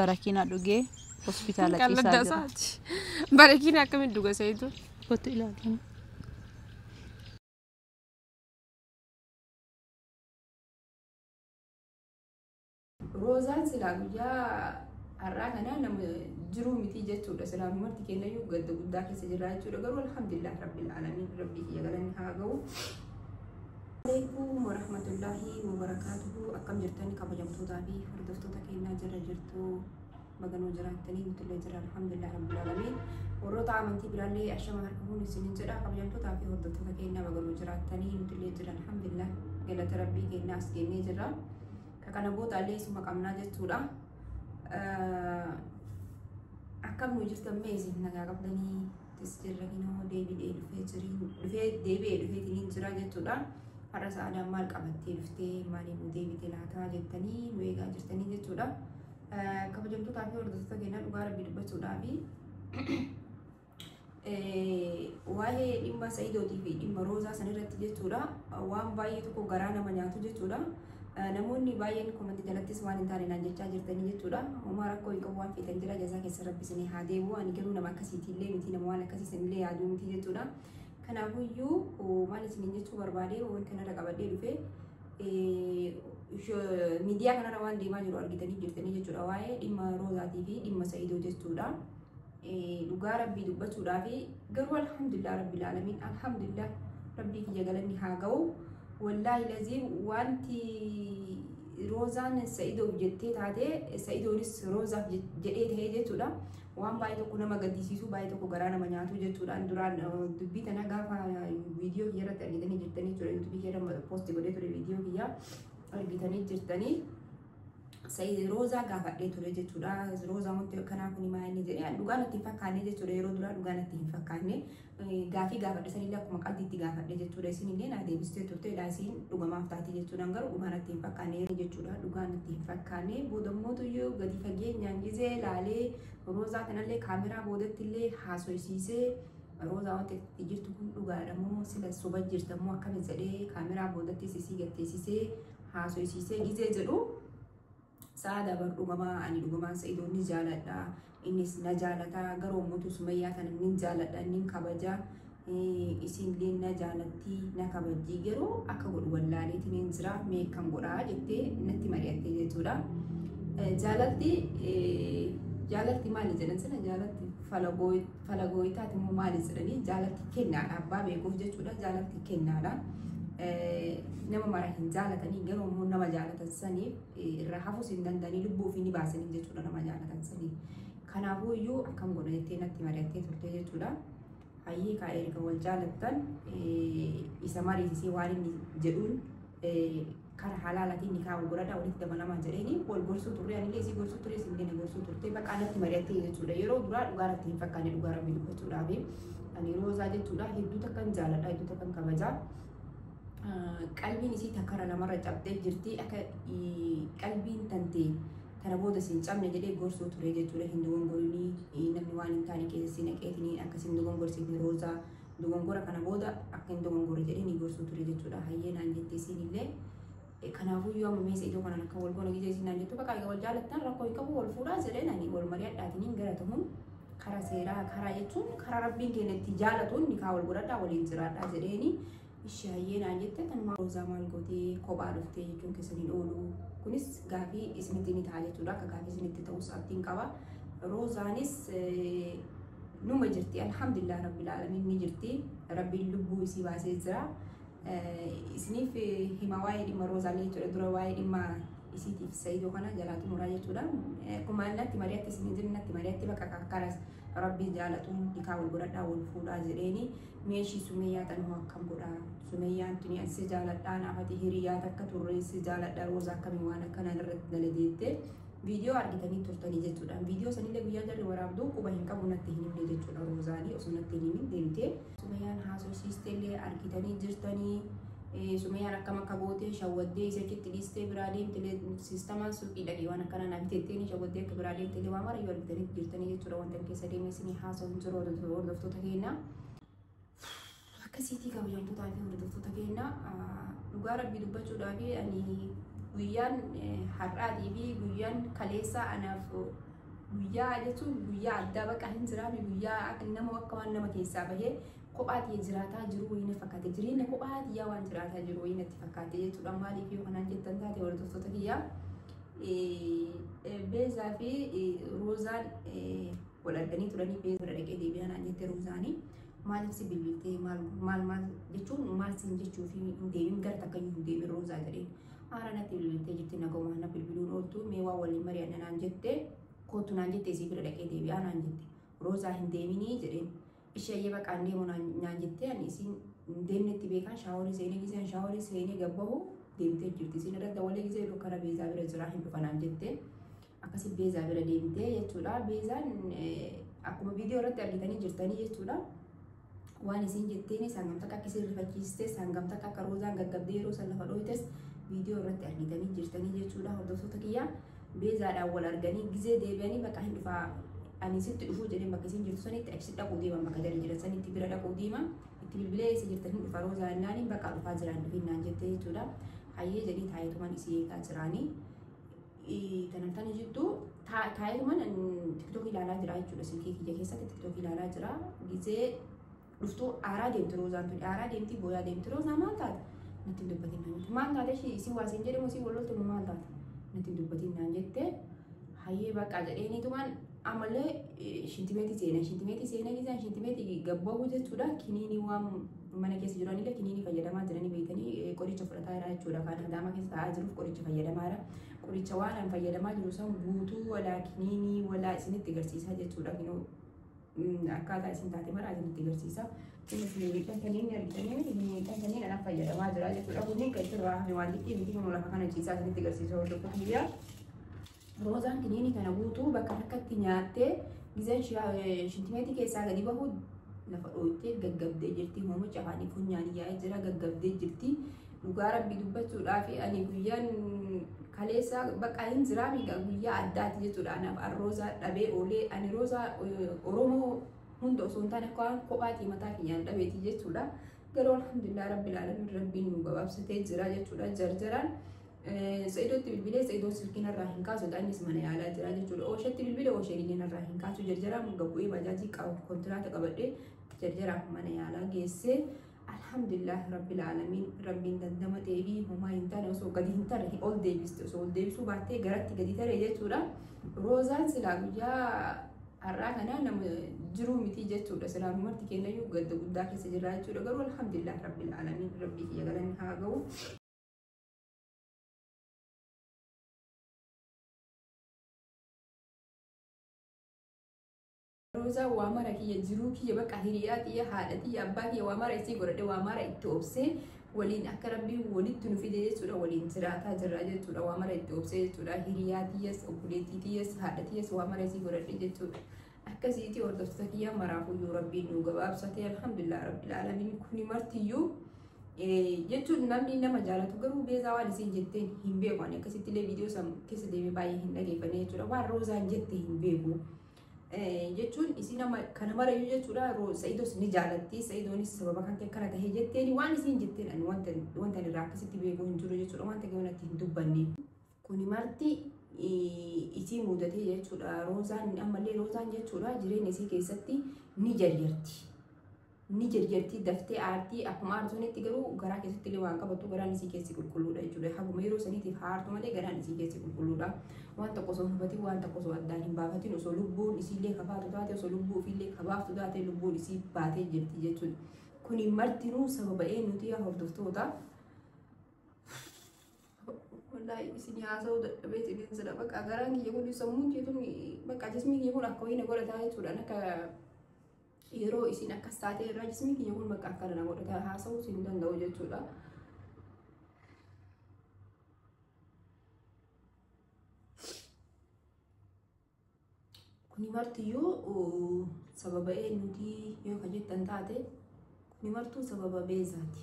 Barakiina dhugee hospitaala ciisaa Qalladda jira. Isaati. Barakiin akkamitti dhuga Sa'idu? Kottu ilaali. Roozaan silaa guyyaa har'aa kana nama jiruu miti jechuudha. Silaa marti kennayyuu gadda guddaa keessa jira jechuudha. Garuu alhamdulillah rabbil aalamiin, rabbii kiyya galanni haa ga'u. Alaikum warahmatullahi wabarakaatuhu. Akkam jirtanii, kabajamtootaa fi hordoftoota keenyaa? Jira jirtu, baganuu jiraattanii? Nutillee jira, alhamdulillah rabbil aalamiin. Warroota amantii biraallee ashama harka fuun isinin jedha. Kabajamtootaa fi hordoftoota keenyaa, baganuu jiraattanii? Nutillee jira, alhamdulillah, galata rabbii keenyaa as kennee jirra. Ka kana boodaallee isuma qabnaa jechuudha. Akkam nu jirtan mee isin? Nagaa qabdanii? Tis jirra, kinoo deebi'ee dhufee jiriin dhufee deebi'ee dhufeetiniin jira jechuudha. Har'a sa'aadhaan maal qabattee dhuftee, maaliin nu deebite laataa jettanii nu eegaa jirtanii jechuudha. Kabajamtootaa fi hordoftoota keenyaa, dhugaa rabbii dubbachuudhaa fi waa'ee dhimma Sa'iidootii fi dhimma Roozaa san irratti jechuudha. Waan baay'ee tokko garaa nama nyaatu jechuudha. Namoonni baay'een komantii jalattis waan hin taane naan jechaa jirtanii jechuudha. Homaa rakkoo hin qabu, waan feetan jira, jazaa keessa rabbi isinii haa deebi'u. Ani garuu nama akkasiitillee miti, nama waan akkasii isinillee yaaduu miti jechuudha. Kanaafuyyuu maal isiniin jechuu barbaade, waan kanarra qabadhee dhufe, miidiyaa kanarra waan deemaa jiru argitanii jirtanii jechuudha. Waa'ee dhimma Roozaatii fi dhimma Sa'iidoo jechuudha. Dhugaa rabbii dubbachuudhaa fi garuu alhamdulillah rabbil aalamiin, alhamdulillah, rabbii kiyya galanni haa ga'u. Wallaahi laziim, wanti Roozaan Sa'idoof jettee taate, Sa'idoonis Roozaaf jedhee ta'ee jechuudha. Waan baay'ee tokko nama gaddisiisu, baay'ee tokko garaa nama nyaatu jechuudha. Duraan dubbii tana gaafa viidiyoo kiyya irratti argitanii jirtanii jechuudha. Yuutuubii kiyya irra post godhee ture, viidiyoo kiyya argitanii jirtanii. Sa'id Roozaa gaafadhee ture jechuudha. Roozaa, wanti akkanaa kun maal inni jedhee, dhugaa natti hin fakkaanne jechuudha. Yeroo duraa dhugaa natti hin fakkaanne. Gaafii gaafadhe sanillee akkuma qalbiitti gaafadhe jechuudha. Isinillee naa deebistee turte, isiin dhugamaaf taati jechuudha. Garuu dhugaa natti hin fakkaanne jechuudha. Dhugaa natti hin fakkaanne. Boodammoota gadi fageenyaan gizee laalee, Roozaa kanallee kaameraa boodatti illee haasofsiisee, Roozaa, wanti itti jirtu kun dhugaadha moo sila soba jirta moo akkami jedhee kaameraa boodatti sisii gatteessisee haasofsiisee gizee jedhu, sa'a dabar dhugamaa, ani dhugamaan Sa'idoon ni jaaladha, innis na jaalata, garuu mootu Sumayyaa tana ni jaaladha, ni kabaja, isinillee na jaalatti, na kabajji, garuu akka godhu wallaaleetiin hin jira, mee akkam godhaa jettee natti mari'atte jechuudha. Jaalalti jaalalti maali jedhan sana, jaalalti falagooyitaati immoo maali jedhanii, jaalalti kennaadha, abbaa beekuuf jechuudha, jaalalti kennaadha. Nama mara hin jaalatanii, garuu immoo nama jaalatan saniif irraa hafuus hin danda'anii, lubbuu ofii ni baasanii jechuudha nama jaalatan saniif. Kanaafuu iyyuu akkam godha jettee natti mari'attee turte jechuudha. Hayyee kaa, erga wal jaalattan isa mariisisee waan inni jedhuun karaa halaalatiin nikaa wal godhadhaa, walitti dabalamaa jedheeni wal gorsuu turre. Anillee isii gorsuu ture, isin na gorsuu turte, bakka natti mari'attee jechuudha. Yeroo duraa dhugaa natti hin fakkaanne. Dhugaa rabbii dubbachuudhaaf ani Roozaa jechuudha hedduu takkan jaaladha, hedduu takkan kabajaa. Qalbiin isii takkara namarra cabdee jirti, akka qalbiin tantee tana booda siin cabne jedhee gorsuu ture jechuudha. Hin dogongorinii, namni waan hin taane keessa si naqeetinii akkasiin dogongorsiifne, Roozaa dogongora kana booda akka hin dogongorre jedhee ni gorsuu ture jechuudha. Hayyee naan jette isiin illee. Kanaafuu yoo amma meeshaa iddoo kanaan akka wal goona gisee isiin naan jettu, bakka wal jaalattan rakkoo hin qabu, wal fuudhaa jedheen ani, wal mari'adhaatiin gara ta'uun karaa seeraa, karaa jechuun karaa rabbiin keenya itti jaalatuun nikaa wal godhadhaa, waliin jiraadhaa jedheeni. Ishee hayyee naan jette. Tanumaa Roozaa maal gootee kophaa dhuftee jechuun keessaniin oolu, kunis gaafii isinitti ni ta'a jechuudha. Akka gaafii isinitti ta'us abdiin qaba. Roozaanis numa jirti, alhamdulillah rabbil aalamiin, ni jirti, rabbiin lubbuu isii baasee jira. Isiniif hima waa'ee dhimma Roozaalee jechuudha. Dura waa'ee dhimma isiitiif Sa'iidoo kana jalaa xumuraa jechuudha. Akkuma natti mari'atti isin jiru, natti mari'atti, bakka karas rabbiin jaalatuun nikaa wal godhadhaa, wal fuudhaa jedheeni. Meeshii Sumeeyyaa tan hoo akkam godhaa? Sumeeyyaan tuni asi jaaladhaa, naafati hiriyaa takka turre, si jaaladha, Roozaa, akkamii waan akkanaa irratti dalageette? Viidiyoo argitanii turtanii jechuudha. Viidiyoo sanillee guyyaa jarri waraabduu quba hin qabu, natti hin himne jechuudha. Roozaanii osoo natti hin himin deemtee Sumeeyyaan haasofsiisteellee argitanii jirtanii. Sumeeyyaan akkam akka gootee shawwaddee isa achitti dhiistee biraa deemte, siistamaan suuqii dhaqee waan akkanaa naaf tetteeni shawwaddee akka biraa deemte waan mara yoo argitanii jirtanii jechuudha. Wanta keessa deemee isinii haasa'u hin jiru, hordoftoota keenya. Akkasiitii, kabajamtootaa fi hordoftoota keenya, dhugaa rabbii dubbachuudhaa fi ani Guyyaan har'aatii fi guyyaan kaleessaa anaaf guyyaa jechuun guyyaa addaa bakka hin jiraame guyyaa nama akka waan nama keessaa bahee kophaatii jiraataa jiru wayii na fakkaate jireenya kophaatii yaa waan jiraataa jiru wayii natti fakkaate jechuudha. Maaliif yoo kanaan jettan taate hordoftoota kiyyaa Beezaa fi Roozaan wal arganii turanii Beezaa bira dhaqee deebi'aa naan jette Roozaanii maaliif si bilbiltee maal maal maal jechuun maal siin jechuu fi hin deemin gara takka iyyuu hin deemin Roozaa jedheen. Haara natti bilbiltee jirti naguma na bilbiluun ooltu mee waa waliin mari'anna naan jette kootu naan jette isii bira dhaqee deebi'aa naan jette Roozaa hin deeminii jedheen. Ishee ayyee bakka hin deemu naan jettee ani isiin hin deemnetti beekan shaaworii seenee giseen shaaworii seenee gabbahu deemtee jirti. Isiin irratti walii gisee dukkana Beezaa bira jira hin dhufa naan jette. Akkasii Beezaa bira deemtee jechuudha. Beezaan akkuma viidiyoo irratti argitanii jirtanii jechuudha. Waan isiin jetteen hangam takka akka isiin rifachiiste hangam takka akka Roozaan gaggabdee yeroo san lafa dhooytes viidiyoo irratti argitanii jirtanii jechuudha. Hordoftoota kiyyaa Beezaadhaan wal arganii gisee deebi'anii bakka hin dhufaa ani sitti dhufuu jedheen bakka isin jirtu sanitti achi dhaquu deeman bakka jala jiran sanitti bira dhaquu deema itti bilbilee isa jirtan hin dhufa Roozaa jennaaniin bakka dhufaa jiran dhufinnaan jettee jechuudha. Hayyee jedhee taayetuman isii eegaa jiraanii. Tanamtani jirtu taayetuman tiktookii ilaalaa jira jechuudha. Silkii kiyya keessatti tiktookii ilaalaa jira. Gisee dhuftuu aaraa deemti Roozaan tuni aaraa deemti booyaa deemti Roozaa maal taate natti hin dubbatin naan jette maal taate isii waa siin jedhamu isii wal loltu maal taate natti hin dubbatin naan jette hayyee bakka jedheeniitumaan ammallee shintimeetii seenaa shintimeetii seenaa gisaan shintimeetii gabbahuu jechuudha. Kiniinii waan mana keessa jiranillee kiniinii fayyadamaa jiranii beektanii qoricha fudhataa jira jechuudha. Kan Adaamaa keessa taa'aa jiruuf qoricha fayyadamaa jira. Qoricha waan an fayyadamaa jiru san guutuu walaa kiniinii walaa isinitti agarsiisaa jechuudha. Akkaataa isin taate mara isinitti agarsiisa. Kunis miidhaan kanneen argitanii miti miidhaan kanneen anaan fayyadamaa jira jechuudha. Kunniin kan itti hafe waan xiqqee miti kun lafa kana ciisaa isinitti agarsiisa hordoftoota biyyaa. Roozaan kiniinii kana guutuu bakka takkatti nyaattee giseen shintimeetii keessaa gadi bahu lafa dhooytee gaggabdee jirti. Hoomicha afaanii funyaan yaa'ee jira gaggabdee jirti. Dhugaa rabbii dubbachuudhaaf ani guyyaan kaleessa bakka hin jiraa guyyaa addaati jechuudha. Anaaf an Roozaa dhabee oolee ani Roozaa Oromoo hunda osoo hin taane akka waan kophaatii mataa kiyyaan dhabeeti jechuudha. Garuu alhamdulillah rabbil alamin rabbiin nu gabaabsatee jira jechuudha. Jarjaraan Sa'idootti bilbilee Sa'idoon silkiin irraa hin kaasu innis mana yaalaa jira jechuudha. Ooshetti bilbilee oosheen illee irraa hin kaasu jarjaraan gabbu'ee bajaajii qabu kontiraata qabadhee jarjaraan mana yaalaa geessee alhamdulillah rabbil alamin rabbiin dandamatee fi homaa hin taane osoo gadi hin tarre ol deebiste osoo ol deebisuu baattee garatti gadi taree jechuudha. Roozaan silaa guyyaa har'aa kana nama jiruu miti jechuudha. Silaa marti kennayyuu gadda guddaa keessa jira jechuudha. Garuu alhamdulillah rabbil alamin rabbii kiyya galanni haa ga'u. Roozaa waa mara kiyya jiruu kiyya bakka hiriyaa kiyya haadha kiyya abbaa kiyya waa mara isii godhadhe waa mara itti obsee waliin akka rabbiin walitti nu fide jechuudha. Waliin jiraataa jirra jechuudha. Waa mara itti obsee jechuudha. Hiriyaa kiyyas obboleettii kiyyas haadha kiyyas waa mara isii godhadhe jechuudha. Akkasiitii hordoftoota kiyya maraafuyyuu rabbiin nu gabaabsate alhamdulillah rabbil alamin kuni martiyyuu jechuun namni nama jaalatu garuu Beezaa waan isiin jetteen hin beeku. Ani akkasitti illee viidiyoo san keessa deemee baay'ee hin dhageeffanne jechuudha. Waan Roozaan jette hin beeku. Jechuun isii nama kana marayyuu jechuudha. Sa'idoos ni jaalatti. Sa'idoonis sababa kan ta'e kana tahee jetteen waan isiin jetteen ani wanta irraa akkasitti beeku hin jiru jechuudha. Wanta gamanatti hin dubbanne. Kuni marti isii mudatee jechuudha. Roozaan ammallee Roozaan jechuudha jireenya isii keessatti ni jarjarti. Ni jarjarti daftee aartii akkuma aartuunitti garuu garaa keessatti illee waan qabattu garaan isii keessi qulqulluudha jechuudha. Haguma yeroo saniitiif aartu malee garaan isii keessi qulqulluudha. Waan tokko osoo hin hubatin waan tokko osoo addaan hin baafatin osoo lubbuun isiillee kafaatu taate osoo lubbuu ofiillee kabaaftu taate lubbuun isii baatee jirti jechuudha. Kuni martinuu sababa eenyuti yaa hordoftoota? Wallaahi isin haasa'uu dadhabee isiniin jira. Bakka garaan kiyya kun sammuun kiyya tun bakka jismiin kiyya kun akka wayii na godhataa jechuudha. Akka yeroo isin akkas taatee irraa jismiin kiyya kun bakka akkana na godhataa haasa'uu isin danda'u jechuudha. Kuni martiyyuu sababa eenyuti yoo ka jettan taate kuni martuu sababa Beezaati.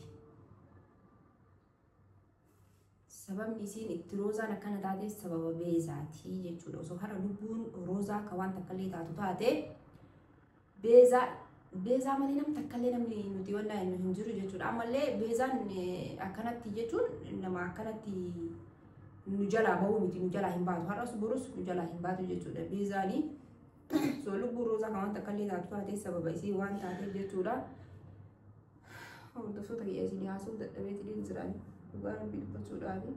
Sababni isiin itti Roozaan akkana taate sababa Beezaati jechuudha. Osoo har'a lubbuun Roozaa akka waan takkallee taatu taate Beezaa malee namni takkallee namni nuti wallaahi hin jiru jechuudha. Ammallee Beezaan akkanatti jechuun nama akkanatti Nu jalaa bahuu miti, nu jalaa hin baatu. Har'as borus nu jalaa hin baatu jechuudha. Beezaanii so lubbuu Roozaa kan wanta akkallee taatu taatee sababa isii waan taateef jechuudha. Hordoftoota kiyya isin haasa'uu dadhabeetiin jiran dhugaa rabbii dubbachuudhaafi.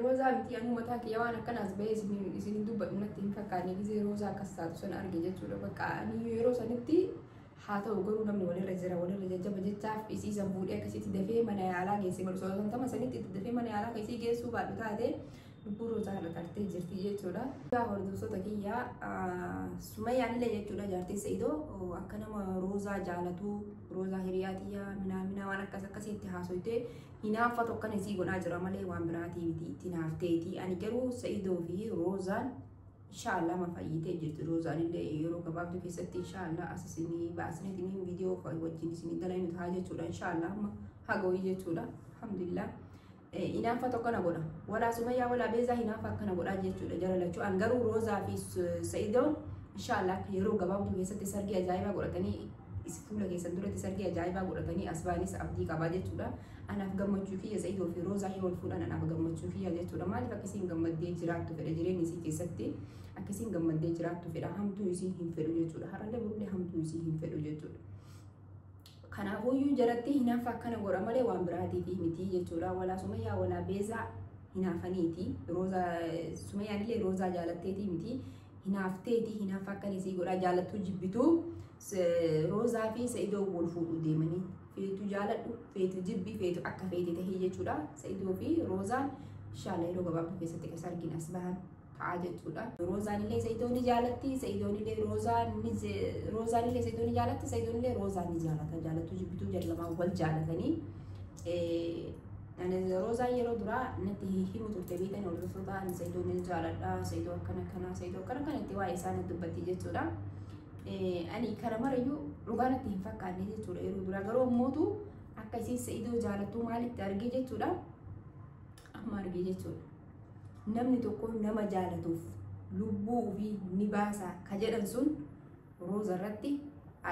Roozaa miti anuu mataa kiyya waan akkanaas bahee isin dubbadhu natti hin fakkaanne gisee Roozaa akkas taatu sana arge jechuudha. Bakka ani yeroo sanitti haa ta'u garuu namni walirra jira walirra jajjaba jechaaf isii san fuudhee akkasitti dafee mana yaalaa geesse malu soosantama sanitti dafee mana yaalaa keessii geessuu baadhu taate lubbuu Roozaa irra tartee jirti jechuudha. Hordoftoota kiyya Sumayyaan illee jechuudha jaartii Sa'idoo akka nama Roozaa jaalatu Roozaa hiriyaa tiyyaa minaa waan akkas akkasitti haasoytee hinaaffatu akkana isii godhaa jira malee waan biraatii miti itti hinaafteeti. Ani garuu Sa'idoo fi Roozaan inshaallah ma fayyitee jirti. Roozaan illee yeroo gabaabduu keessatti inshaallah as isinii baasneetiin viidiyoo wajjin isinii dalaynu ta'a jechuudha. Inshaallah amma haga wayii jechuudha. Alhamdulillah. Hinaaffatu akkana godha. Walaa Sumayyaa walaa Beezaa hinaafa akkana godhaa jechuudha jara lachuu. An garuu Roozaa fi Sa'idoon inshaallah yeroo gabaabduu keessatti sargii ajaa'ibaa godhatanii fuula keessan duratti sargii ajaa'ibaa godhatanii as baanis abdii qabaa jechuudha. Anaaf gammachuu kiyya Sa'idoo fi Roozaa yoo wal fuudhan anaaf gammachuu kiyya jechuudha. Maaliif akkasiin gammaddee jiraattu fedha jireenya isii keessatti akkasiin gammaddee jiraattu fedha hamtuu isii hin fedhu jechuudha. Har'allee borullee hamtuu isii hin fedhu jechuudha. Kanaafuyyuu jaratti hinaafa akkana godha malee waan biraatiif miti jechuudha. Walaa Sumayyaa walaa Beezaa hinaafaniiti. Roozaa Sumayyaan illee Roozaa jaalatteetii miti. Hinaafteeti hinaafa akkana isii godha jaalattuu jibbituu Roozaa fi Sa'idoo wal fuudhuu deemanii feetu jaaladhu feetu jibbi feetu akka feete tahii jechuudha. Sa'idoo fi Roozaan inshaallah yeroo gabaabduu keessatti kan arginu as bahan ta'a jechuudha. Roozaan illee Sa'idoo ni jaalatti, Sa'idoon illee Roozaan ni Roozaan illee Sa'idoo ni jaalatti, Sa'idoon illee Roozaan ni jaalata. Jaalattuu jibbituu jara lamaan wal jaalatanii. Ani Roozaan yeroo duraa natti himu turte beektan hordoftoota ani Sa'idoo ni jaaladha, Sa'idoo akkana akkana, Sa'idoo akkana kanatti waa'ee isaa natti dubbatti jechuudha. Ani kana marayyuu dhugaa natti hin fakkaanne jechuudha yeroo duraa garuu ammootu akka isiin Sa'idoo jaalattuu maalitti argee jechuudha amma argee jechuudha. Namni tokko nama jaalatuuf lubbuu ofii ni baasa ka jedhan sun Rooza irratti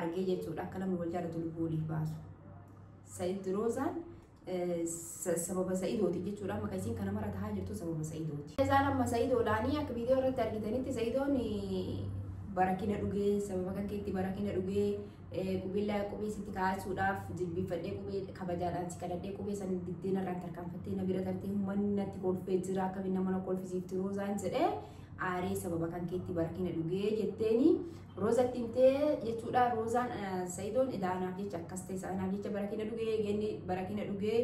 argee jechuudha akka namni wal jaalatu lubbuu waliif baasu. Sa'id Roozaan sababa Sa'idooti jechuudha amma isiin kana mara tahaa jirtu sababa Sa'idooti. Isaan amma Sa'idoodhaanii akka viidiyoo irratti argitanitti Sa'idoon barakina dhugee sababa kan keetti barakina dhugee qubillaa qubee sitti kaasuudhaaf jilbiifadhee qubee kabajaadhaan si kadhadhee qubee san diddeen irraan tarkaanfattee na bira tartee uummanni natti kolfee jira akkamiin nama na kolfisiifti Roozaan jedhee aaree sababa kan keetti barakina dhugee jetteeni Roozatti himtee jechuudha. Roozaan Sa'idoon idaanaaf jecha akkas ta'e anaaf jecha barakina dhugee genni barakina dhugee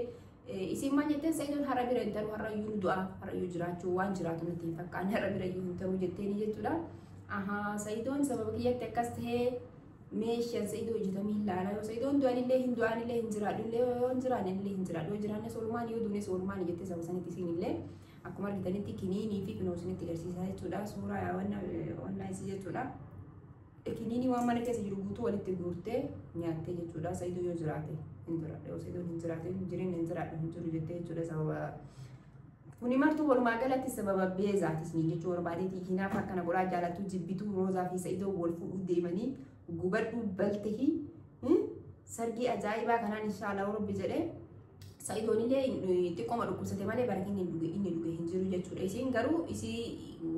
isiin maal jetteen Sa'idoon har'a bira hin taru har'a iyyuu du'a har'a iyyuu jiraachuu waan jiraatu natti hin fakkaanne har'a bira iyyuu hin taru jetteeni jechuudha. Ahaa Sa'idoon sababa kiyyatti akkas ta'ee meeshaan Sa'idoo hojjetamee hin laala yoo Sa'idoon du'anillee hin du'anillee hin jiraadhullee yoo hin jiraannillee hin jiraadhu yoo jiraannes oolmaan yoo duunes oolmaan jettee saba sanitti isiinillee akkuma argitanitti kiniinii fi kunoo isinitti agarsiisaa jechuudha suuraa wannaa isii jechuudha. Kiniinii waan mana keessa jiru guutuu walitti guurtee nyaattee jechuudha Sa'idoo yoo jiraate hin jiraadhu yoo Sa'idoon hin jiraate jireenya hin jiraadhu hin jiru jettee jechuudha sababa Kuni martuu walumaa galatti sababa Beezaatis ni jechuu barbaadeeti hinaafa akkana godhaa jaalattuu jibbituu Roozaa fi Sa'idoo wal fuudhuu deemanii gubadhuu baltehii sargii ajaa'ibaa kanaan inshaallah rabbi jedhee Sa'idoon illee xiqqooma dhukkubsate malee barakinni inni dhuge hin jiru jechuudha. Isiin garuu isii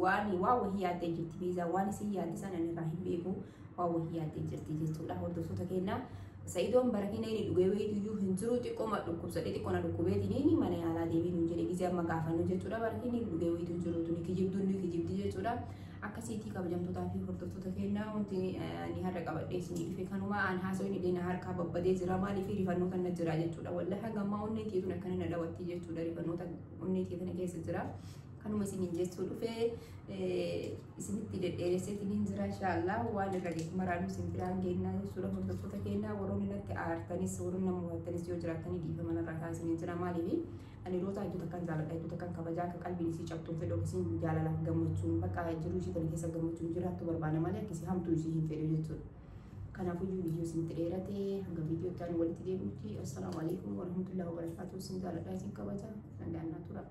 waan waa wahii yaaddee jirti Beezaa waan isiin yaadde sana irraa hin beeku waa wahii yaaddee jirti jechuudha. Hordoftoota keenyaa Sa'idoon barakina inni dhugee wayiitu hin jiru xiqqooma dhukkubsadhe xiqqoona dhukkubeetiin mana yaalaa deebiin hin jedhe gisee amma gaafannu jechuudha. Barakinni dhugee wayiitu hin jiru tuni kijibduun ni kijibdi jechuudha. Akkasiitii kabajamtootaa fi hordoftoota keenyaa wanti ani har'a qabadhee isinii dhufe kanuma an haasawni illee na harkaa babbadee jira maaliif rifannoo kana jira jechuudha. Wallahi hanga ammaa onnee tiitun akkana na dhawatti jechuudha rifannoota onnee tiitana keessa jira. Kanuma isiniin jechuu dhufee isinitti dhedheeresseetiin hin jira inshaallah waan irra maraanuu isin biraan geennaa jechuudha hordoftoota keenyaa warroonni natti aartanis warroonni nama hubattanis yoo jiraatanii dhiifama narraa taasisanii jira maaliif ani Roozaa hedduu takkan jaaladha hedduu takkan kabajaa akka qalbiin isii cabtuun fedhu akkasiin jaalalaaf gammachuun bakka jiruu ishii kana keessa gammachuun jiraattu barbaada malee akkasii hamtuu isii hin fedhu jechuudha. Kanaafuyyuu viidiyoo isinitti dheerate hanga viidiyoo itti aanu walitti deebinutti assalaamu alaikum warahmatullahi wabarakaatuh isin jaaladha isin kabaja nagaan naa tura.